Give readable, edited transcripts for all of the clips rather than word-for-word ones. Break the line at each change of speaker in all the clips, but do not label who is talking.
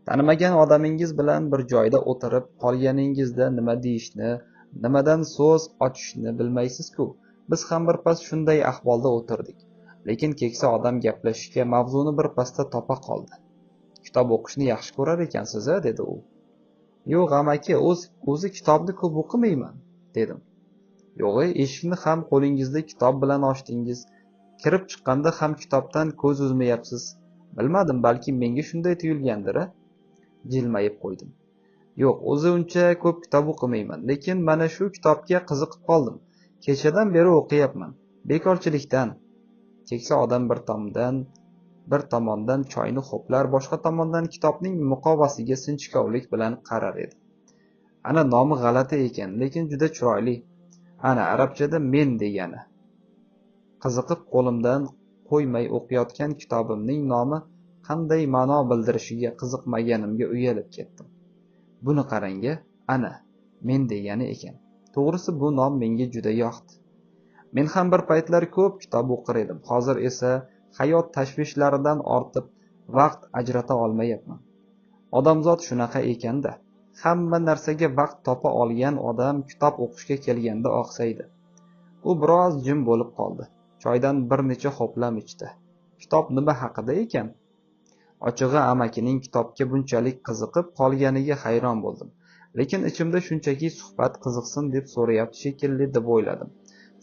Tanimagan odamingiz bilan bir joyda o'tirib qolganingizda nima deyishni, nimadan so'z ochishni bilmaysiz-ku. Biz ham birpas shunday ahvolda o'tirdik. Lekin keksa odam gaplashishga mavzuni birpasda topa qoldi. Kitob o'qishni yaxshi ko'rar ekansiz-a, dedi u. Yo'q amaki, o'zi kitobni ko'p o'qimayman, dedim. Yo'g'i, eshikni ham qo'lingizda kitob bilan ochdingiz. Kirib chiqqanda ham kitobdan ko'z uzmayapsiz. Bilmadim, balki menga shunday tuyulgandir-a? Jilmayib qo'ydim. Yo'q, o'zi uncha ko'p kitob o'qimayman, lekin mana shu kitobga qiziqib qoldim. Kechadan beri o'qiyapman. Bekorchilikdan. Keksa odam bir tomondan choyni ho'plar, boshqa tomondan kitobning muqovasiga sinchkovlik bilan qarar edi. Ana nomi g'alati ekan, lekin juda chiroyli. Ana arabchada men degani. Qiziqib qo'limdan qo'ymay o'qiyotgan kitobimning nomi qanday ma'no bildirishiga qiziqmaganimga uyalib ketdim. Buni qarang-a, ana men degani ekan. To'g'risi bu nom menga juda yoqdi. Men ham bir paytlar ko'p kitob o'qir edim. Hozir esa hayot tashvishlaridan ortib vaqt ajrata olmayapman. Odamzod shunaqa ekanda, hamma narsaga vaqt topa olgan odam kitob o'qishga kelganda oqsaydi. U biroz jim bo'lib qoldi. Choydan bir necha ho'plam ichdi. Kitob nima haqida ekan? Ochig'i amakining kitobga bunchalik qiziqib qolganiga hayron bo'ldim. Lekin ichimda shunchaki suhbat qiziqsin deb so'rayapti shekilli deb o'yladim.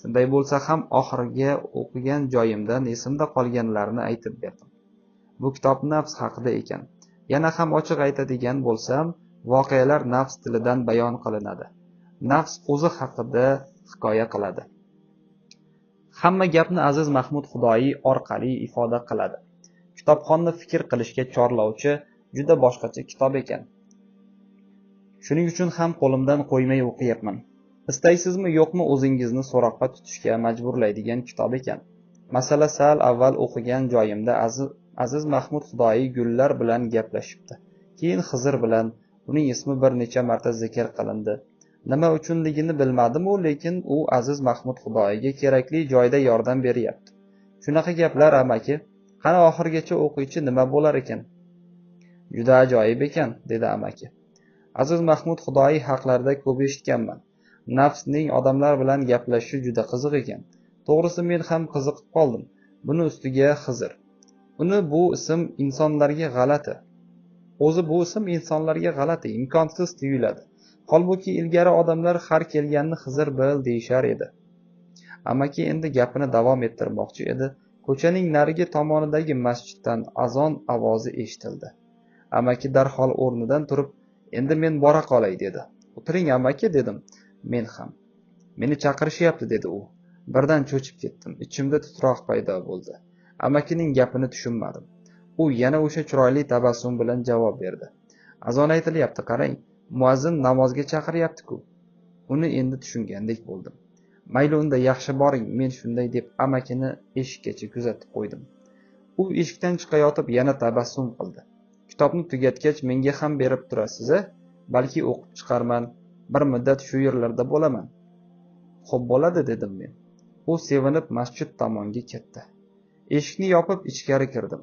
Shunday bo'lsa ham oxirgi o'qigan joyimdan esimda qolganlarini aytib berdim. Bu kitob nafs haqida ekan. Yana ham ochiq aytadigan bo'lsam, voqealar nafs tilidan bayon qilinadi. Nafs o'zi haqida hikoya qiladi. Hamma gapni Aziz Mahmud Xudoyiy orqali ifoda qiladi. Kitobxonni fikr qilishga chorlovchi juda boshqacha kitob ekan. Shuning uchun ham qo'limdan qo'ymay o'qiyapman. Istaysizmi yo'qmi o'zingizni so'roqqa tutishga majburlaydigan kitob ekan. Masala sal avval o'qigan joyimda Aziz Mahmud Xudoyiy gullar bilan gaplashibdi. Keyin Xizr bilan, uning ismi bir necha marta zikr qilindi. Nima uchunligini bilmadim-u, lekin u Aziz Mahmud Xudoyiyga kerakli joyda yordam beryapti. Shunaqa gaplar amaki, qani oxirigacha o'qiychi nima bo'lar ekan? Juda ajoyib ekan, dedi amaki. Aziz Mahmud Xudoyiy haqlarida ko'p eshitganman. Nafsning odamlar bilan gaplashishi juda qiziq ekan. To'g'risi men ham qiziqib qoldim. Buni ustiga Xizr. Uni bu ism insonlarga g'alati. O'zi bu ism insonlarga g'alati, imkonsiz tuyuladi. Holbuki ilgari odamlar har kelganni Xizr bil deyishar edi. Amaki endi gapini davom ettirmoqchi edi. Ko'chaning narigi tomonidagi masjiddan azon ovozi eshitildi. Amaki darhol o'rnidan turib, endi men bora qolay dedi. O'tiring amaki dedim. Men ham. Meni chaqirishyapti dedi u. Birdan cho'chib ketdim. Ichimda titroq paydo bo'ldi. Amakining gapini tushunmadim. U yana o'sha chiroyli tabassum bilan javob berdi. Azon aytilyapti, qarang. Muazzin namozga chaqiryapti-ku. Uni endi tushungandek bo'ldim. Mayli unda yaxshi boring, men shunday deb amakini eshikkacha kuzatib qo'ydim. U eshikdan chiqayotib yana tabassum qildi. Kitobni tugatgach menga ham berib turasiz-a? Balki o'qib chiqarman. Bir muddat shu yerlarda bo'laman. Xo'p bo'ladi dedim men. U sevinib masjid tomonga ketdi. Eshikni yopib ichkari kirdim.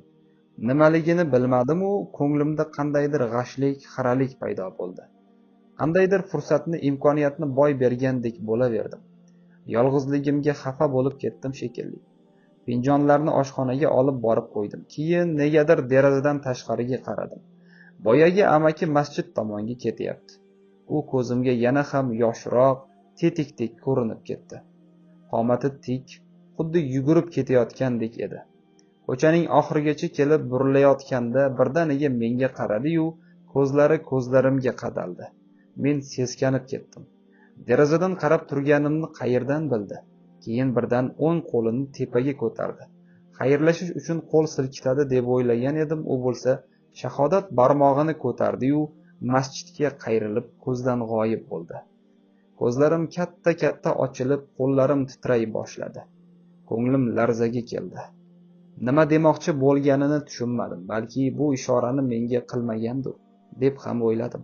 Nimaligini bilmadim-u, ko'nglimda qandaydir g'ashlik, xiralik paydo bo'ldi. Qandaydir fursatni, imkoniyatni boy bergandek bo'laverdim. Yolg'izligimga xafa bo'lib ketdim shekilli. Finjonlarni oshxonaga olib borib qo'ydim. Keyin negadir derazadan tashqariga qaradim. Boyagi amaki masjid tomonga ketyapti. U ko'zimga yana ham yoshroq, tetikdek ko'rinib ketdi. Qomati tik, xuddi yugurib ketayotgandek edi. Ko'chaning oxirigacha kelib burilayotganda birdaniga menga qaradi-yu, ko'zlari ko'zlarimga qadaldi. Men seskanib ketdim. Derazadan qarab turganimni qayerdan bildi? Keyin birdan o'ng qo'lini tepaga ko'tardi. Xayrlashish uchun qo'l silkitadi deb o'ylagan edim, u bo'lsa shahodat barmog'ini ko'tardi-yu, masjidga qayrilib ko'zdan g'oyib bo'ldi. Ko'zlarim katta-katta ochilib, qo'llarim titray boshladi. Ko'nglim larzaga keldi. Nima demoqchi bo'lganini tushunmadim. Balki bu ishorani menga qilmagandir deb ham o'yladim.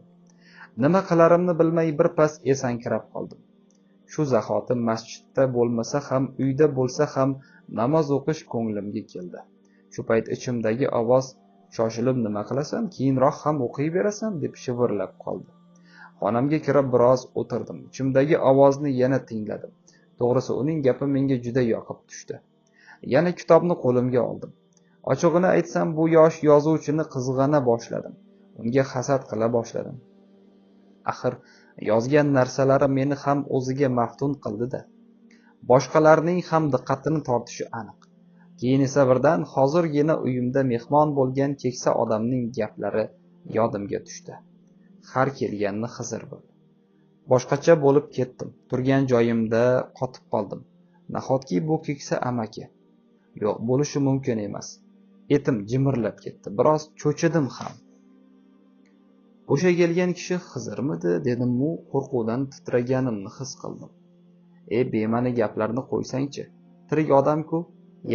Nima qilarimni bilmay birpas esankirab qoldim. Shu zahoti masjidda bo'lmasa ham, uyda bo'lsa ham namoz o'qish ko'nglimga keldi. Shu payt ichimdagi ovoz Shoshilib nima qilasan, keyinroq ham o'qiy berasan, deb shivirlab qoldi. Xonamga kirib biroz o'tirdim. Ichimdagi ovozni yana tingladim. To'g'risi, uning gapi menga juda yoqib tushdi. Yana kitobni qo'limga oldim. Ochig'ini aytsam, bu yosh yozuvchini qizg'ana boshladim. Unga hasad qila boshladim. Axir yozgan narsalari meni ham o'ziga maftun qildi-da. Boshqalarning ham diqqatini tortishi aniq. Keyin esa birdan hozirgina uyimda mehmon bo'lgan keksa odamning gaplari yodimga tushdi. Har kelganni Xizr bil. Boshqacha bo'lib ketdim. Turgan joyimda qotib qoldim. Nahotki bu keksa amaki? Yo'q, bo'lishi mumkin emas. Etim jimirlab ketdi. Biroz cho'chidim ham. O'sha kelgan kishi Xizrmidi, dedim-u, qo'rquvdan titraganimni his qildim. Bema'ni gaplarni qo'ysangchi. Tirik odam-ku.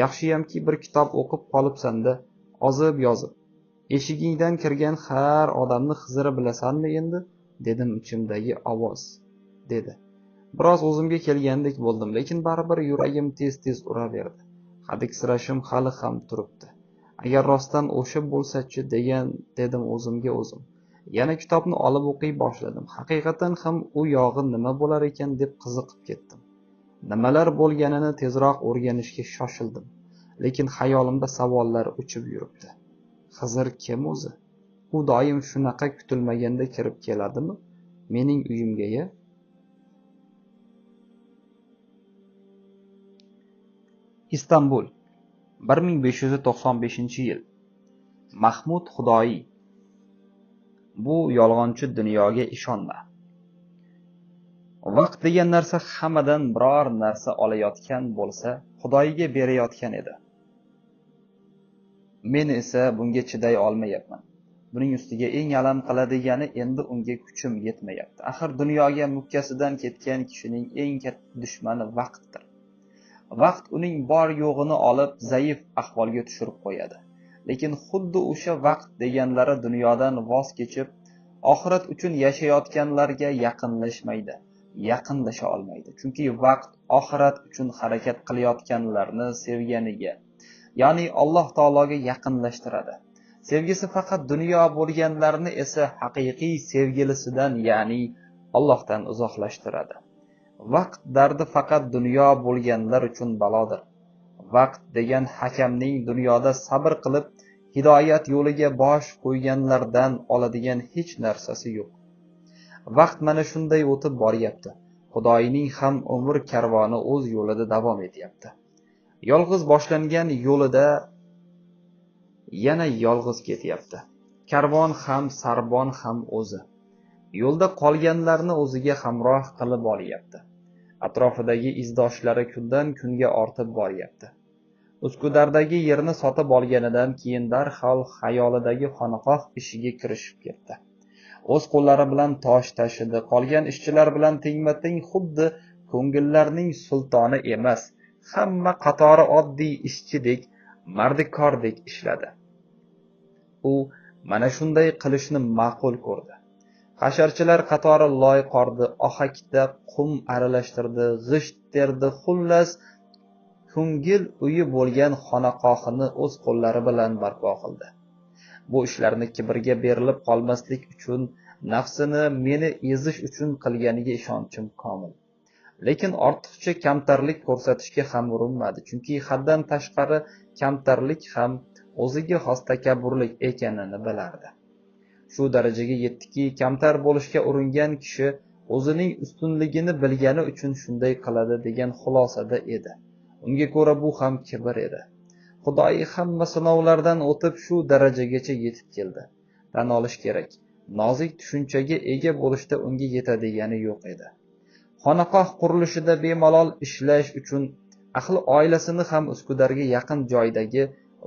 Yaxshiyamki bir kitob o'qib qolibsan-da, ozib yozib. Eshigingdan kirgan har odamni Xizri bilasanmi endi, dedim ichimdagi ovoz, dedi. Biroz o'zimga kelgandek bo'ldim, lekin baribir yuragim tez-tez uraverdi. Hadiksirashim hali ham turibdi. Agar rostdan o'sha bo'lsa-chi degan, dedim o'zimga o'zim. Yana kitobni olib o'qiy boshladim. Haqiqatan ham u yog'i nima bo'lar ekan deb qiziqib ketdim. Nimalar bo'lganini tezroq o'rganishga shoshildim. Lekin xayolimda savollar uchib yuribdi. Xizr kim o'zi? U doim shunaqa kutilmaganda kirib keladimi mening uyimga-ya? Istanbul, 1595-yil. Mahmud Xudoiy. Bu yolg'onchi dunyoga ishonma. Vaqt degan narsa hammadan biror narsa olayotgan bo'lsa, Xudoyiga berayotgan edi. Men esa bunga chiday olmayapman. Buning ustiga eng alam qiladigani, endi unga kuchim yetmayapti. Axir dunyoga mukkasidan ketgan kishining eng katta dushmani vaqtdir. Vaqt uning bor yo'g'ini olib, zaif ahvolga tushirib qo'yadi. Lekin xuddi o'sha vaqt deganlari dunyodan voz kechib, oxirat uchun yashayotganlarga yaqinlashmaydi, yaqinlasha olmaydi. Chunki vaqt oxirat uchun harakat qilayotganlarni sevganiga, ya'ni Alloh taologa yaqinlashtiradi. Sevgisi faqat dunyo bo'lganlarni esa haqiqiy sevgilisidan, ya'ni Allohdan uzoqlashtiradi. Vaqt dardi faqat dunyo bo'lganlar uchun balodir. Vaqt degan hakamning dunyoda sabr qilib hidoyat yo'liga bosh qo'yganlardan oladigan hech narsasi yo'q. Vaqt mana shunday o'tib boryapti. Xudoyning ham umr karvoni o'z yo'lida davom etyapti. Yolg'iz boshlangan yo'lida yana yolg'iz ketyapti. Karvon ham, sarbon ham o'zi. Yo'lda qolganlarni o'ziga hamroh qilib olyapti. Atrofidagi izdoshlari kundan kunga ortib boryapti. Uskudardagi yerni sotib olganidan keyin darhol xayolidagi xonaqoh ishiga kirishib ketdi. O'z qo'llari bilan tosh tashidi, qolgan ishchilar bilan tengma-teng xuddi ko'ngillarning sultoni emas, hamma qatori oddiy ishchidek, mardikordek ishladi. U mana shunday qilishni ma'qul ko'rdi. Hasharchilar qatori loy qordi, ohakda qum aralashtirdi, g'isht terdi, xullas ko'ngil uyi bo'lgan xonaqohini o'z qo'llari bilan barpo qildi. Bu ishlarni kibrga berilib qolmaslik uchun, nafsini meni ezish uchun qilganiga ishonchim komil. Lekin ortiqcha kamtarlik ko'rsatishga ham urinmadi, chunki haddan tashqari kamtarlik ham o'ziga xos takabburlik ekanini bilardi. Shu darajaga yetdiki, kamtar bo'lishga uringan kishi o'zining ustunligini bilgani uchun shunday qiladi degan xulosada edi. Unga ko'ra bu ham kibr edi. Xudoyi hamma sinovlardan o'tib shu darajagacha yetib keldi. Tan olish kerak, nozik tushunchaga ega bo'lishda unga yetadigani yo'q edi. Xonaqoh qurilishida bemalol ishlash uchun ahli oilasini ham Uskudarga yaqin joydagi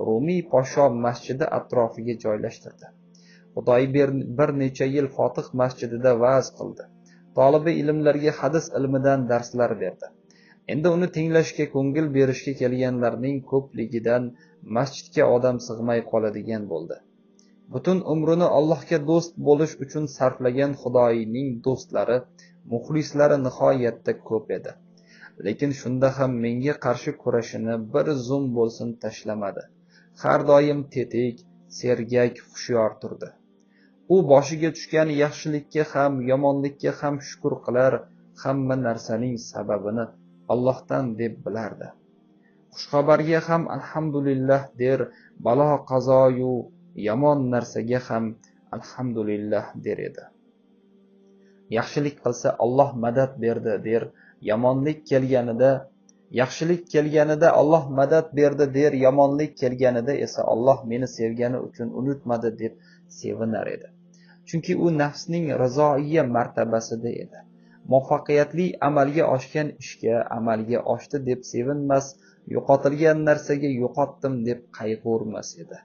Rumiy Posho masjidi atrofiga joylashtirdi. Xudoyi bir necha yil Fotih masjidida va'z qildi. Tolibi ilmlarga hadis ilmidan darslar berdi. Endi uni tinglashga, ko'ngil berishga kelganlarning ko'pligidan masjidga odam sig'may qoladigan bo'ldi. Butun umrini Allohga do'st bo'lish uchun sarflagan Xudoyining do'stlari, muxlislari nihoyatda ko'p edi. Lekin shunda ham menga qarshi kurashini bir zum bo'lsin tashlamadi. Har doim tetik, Sergak, hushyor turdi. U boshiga tushgan yaxshilikka ham, yomonlikka ham shukr qilar, hamma narsaning sababini Allohdan deb bilardi. Xushxabarga ham alhamdulillah der, balo qazoyu yomon narsaga ham alhamdulillah der edi. Yaxshilik qilsa Alloh madad berdi der, yomonlik kelganida yaxshilik kelganida Alloh madad berdi der, yomonlik kelganida esa Alloh meni sevgani uchun unutmadi deb sevinar edi. Chunki u nafsning rizoiya martabasida edi. Muvaffaqiyatli amalga oshgan ishga amalga oshdi deb sevinmas, yo'qotilgan narsaga yo'qotdim deb qayg'urmas edi.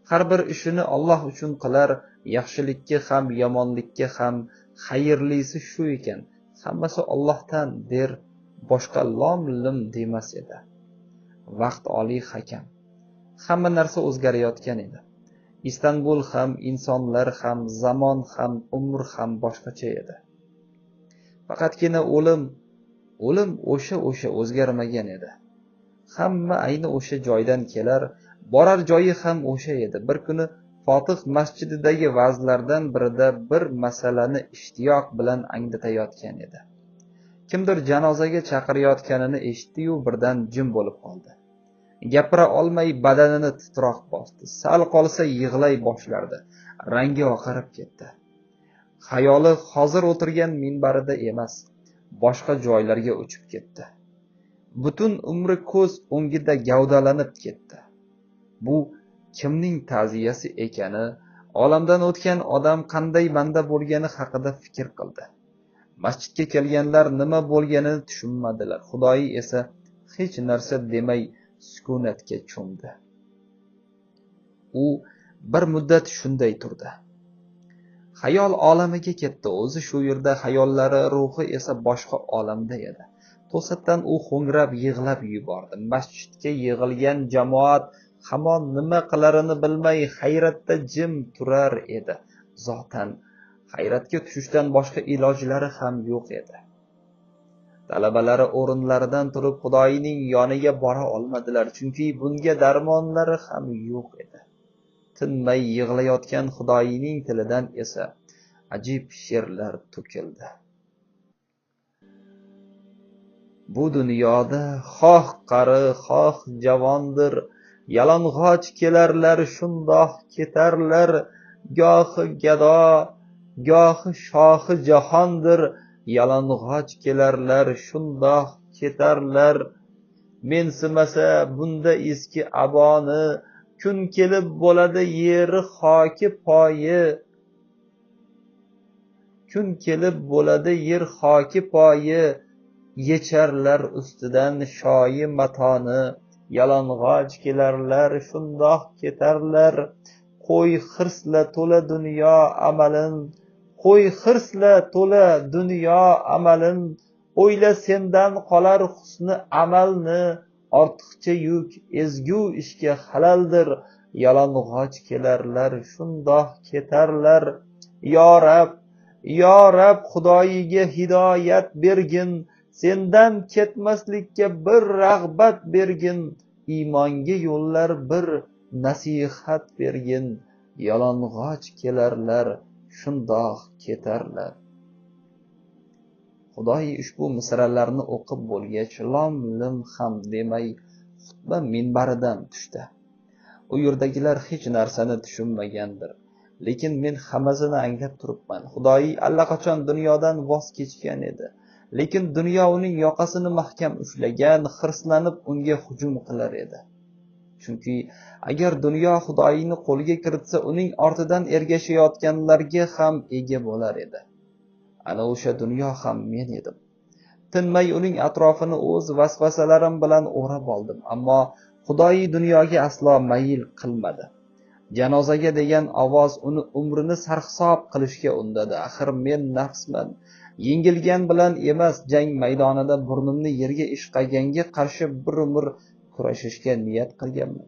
Har bir ishini Alloh uchun qilar, yaxshilikka ham, yomonlikka ham xayrlisi shu ekan, hammasi Allohdan der, boshqa lom-lim demas edi. Vaqt oliy hakam. Hamma narsa o'zgarayotgan edi. Istanbul ham, insonlar ham, zamon ham, umr ham boshqacha edi. Faqatgina o'lim o'sha o'zgarmagan edi. Hamma ayni o'sha joydan kelar, borar joyi ham o'sha edi. Bir kuni Fotih masjididagi va'zlardan birida bir masalani ishtiyoq bilan anglatayotgan edi. Kimdir janozaga chaqirayotganini eshitdi-yu birdan jim bo'lib qoldi. Gapira olmay badanini titroq bosdi. Sal qolsa yig'lay boshlardi. Rangi oqarib ketdi. Xayoli hozir o'tirgan minbarida emas, boshqa joylarga uchib ketdi. Butun umri ko'z o'ngida gavdalanib ketdi. Bu kimning ta'ziyasi ekani, olamdan o'tgan odam qanday banda bo'lgani haqida fikr qildi. Masjidga kelganlar nima bo'lganini tushunmadilar. Xudoyi esa hech narsa demay sukunatga cho'mdi. U bir muddat shunday turdi. Xayol olamiga ketdi. O'zi shu yerda, xayollari, ruhi esa boshqa olamda edi. To'satdan u ho'ngrab yig'lab yubordi. Masjidga yig'ilgan jamoat hamon nima qilarini bilmay hayratda jim turar edi. Zotan hayratga tushishdan boshqa ilojlari ham yo'q edi. Talabalari o'rinlaridan turib Xudoyining yoniga bora olmadilar, chunki bunga darmonlari ham yo'q edi. Tinmay yig'layotgan Xudoyining tilidan esa ajib she'rlar to'kildi. Bu dunyoda xoh qari, xoh javondir, yalang'och kelarlar, shundoq ketarlar, gohi gado, gohi shohi jahondir, yalang'och kelarlar, shundoq ketarlar. Mensimasa bunda eski aboni, kun kelib bo'ladi yeri xoki poyi. Kun kelib bo'ladi yer xoki poyi, yecharlar ustidan shoyi matoni. Yalang'och kelarlar, shundoq ketarlar. Qo'y hirsla to'la dunyo amalin, qo'y hirsla to'la dunyo amalin. O'yla sendan qolar husni amalni, ortiqcha yuk ezgu ishga halaldir. Yalang'och kelarlar, shundoq ketarlar. Yo Rab, yo Rab, Xudoyiga hidoyat bergin, sendan ketmaslikka bir rag'bat bergin, iymonga yo'llar bir nasihat bergin. Yalang'och kelarlar, shundoq ketarlar. Xudoy ushbu misralarni o'qib bo'lgach, lom-lim ham demay xutba minbaridan tushdi. U yerdagilar hech narsani tushunmagandir, lekin men hammasini anglab turibman. Xudoy allaqachon dunyodan voz kechgan edi, lekin dunyo uning yoqasini mahkam ushlagan, hirslanib unga hujum qilar edi. Chunki agar dunyo Xudoyni qo'lga kiritsa, uning ortidan ergashayotganlarga ham ega bo'lar edi. Ana o'sha dunyo ham men edim. Tinmay uning atrofini o'z vasvasalarim bilan o'rab oldim, ammo Xudoyi dunyoga aslo mayl qilmadi. Janozaga degan ovoz uni umrini sarhisob qilishga undadi. Axir men nafsman. Yengilgan bilan emas, jang maydonida burnimni yerga ishqaganga qarshi bir umr kurashishga niyat qilganman.